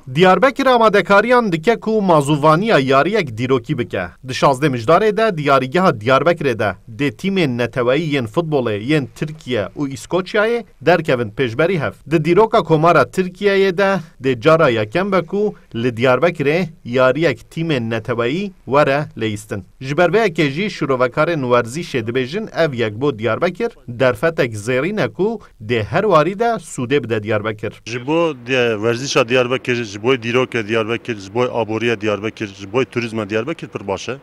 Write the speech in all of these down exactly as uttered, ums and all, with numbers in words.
Diyarbekir amadekariyan dike ku mazûvaniya yariyek dîrokî bike. Di şazdeh Mijdarê de di yarîgeha Diyarbekirê de dê tîmên neteweyî yên futbolê yên Tirkiye û Îskoçyayê derkevin pêşberî hev. Di dîroka Komara Tirkiyeyê de dê cara yekem be ku li Diyarbekirê yariyek tîmên neteweyî were leyîstin. Ji ber vê yekê jî şîrovekarên werzîşê dibêjin ev yek bo Diyarbekir derfetek zêrîn e ku dê her warî de sûdê bide Diyarbekir. Ji bo di-, werzîşa Diyarbekir, ji bo dîroke Diyarbekir, ji bo aboriya Diyarbekir, ji bo turîzma Diyarbekir pir baş e.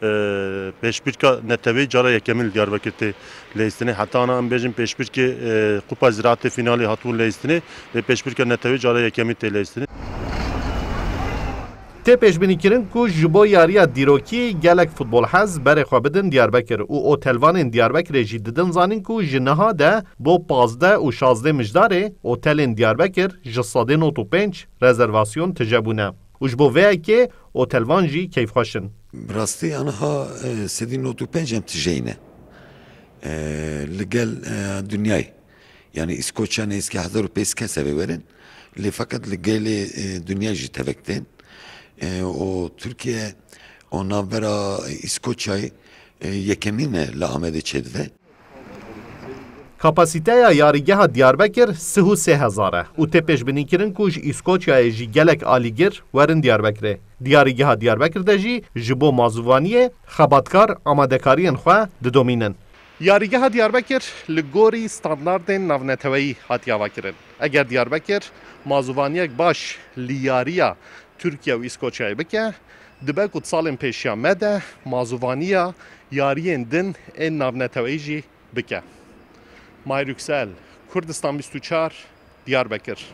Ee, pêşbirka neteweyî cara yekemîn li Diyarbekir tê leyîstinê. Heta ana em bêjin pêşbirkê, e, Kupa Ziraatê finalê hatibûn leyîstinê, lê pêşbirka neteweyî cara yekemîn tê leyîstinê. Tê pêşbînîkirin ku ji bo yariya dîrokî gelek futbolhez berê xwe bidin Diyarbekir û otelvanên Diyarbekirê jî didin zanîn ku ji niha de bo pazdeh û şazdeh Mijdarê otelên Diyarbekir ji sedê nod û pênc rezervasyon tije bûne û ji bo vê yekê otelvan jî keyfxweş in. Bi rastî aniha, e, sedî nod û pênc em tijeyî ne. E, li gel, e, dinyayê. Yani Îskoçya nêzîkî hezar û pênc sed kes eve werin. Lê feqet li gelê, e, dinya jî tevek tên. E, û Tirkiye û navbera Îskoçyayê, e, yekemîn e li Amedê çêdive. Kapasîteya yarîgeha Diyarbekir sih û sê hezar e û tê pêşbînîkirin ku ji Îskoçyayê jî gelek alîgir werin Diyarbekirê. Di yarîgeha Diyarbekir de jî ji bo mazûvaniyê xebatkar amadekariyên xwe didomînin. Yarîgeha Diyarbekir li gorî standardên navneteweyî hatiye avakirin. Eger Diyarbekir mazûvaniyek baş li yariya Tirkiye û Îskoçyayê bike, dibe ku di salên pêşiya me de mazûvaniya yariyên din ên navneteweyî jî bike. Mahir Yüksel, Kurdistan bîst û çar, Diyarbekir.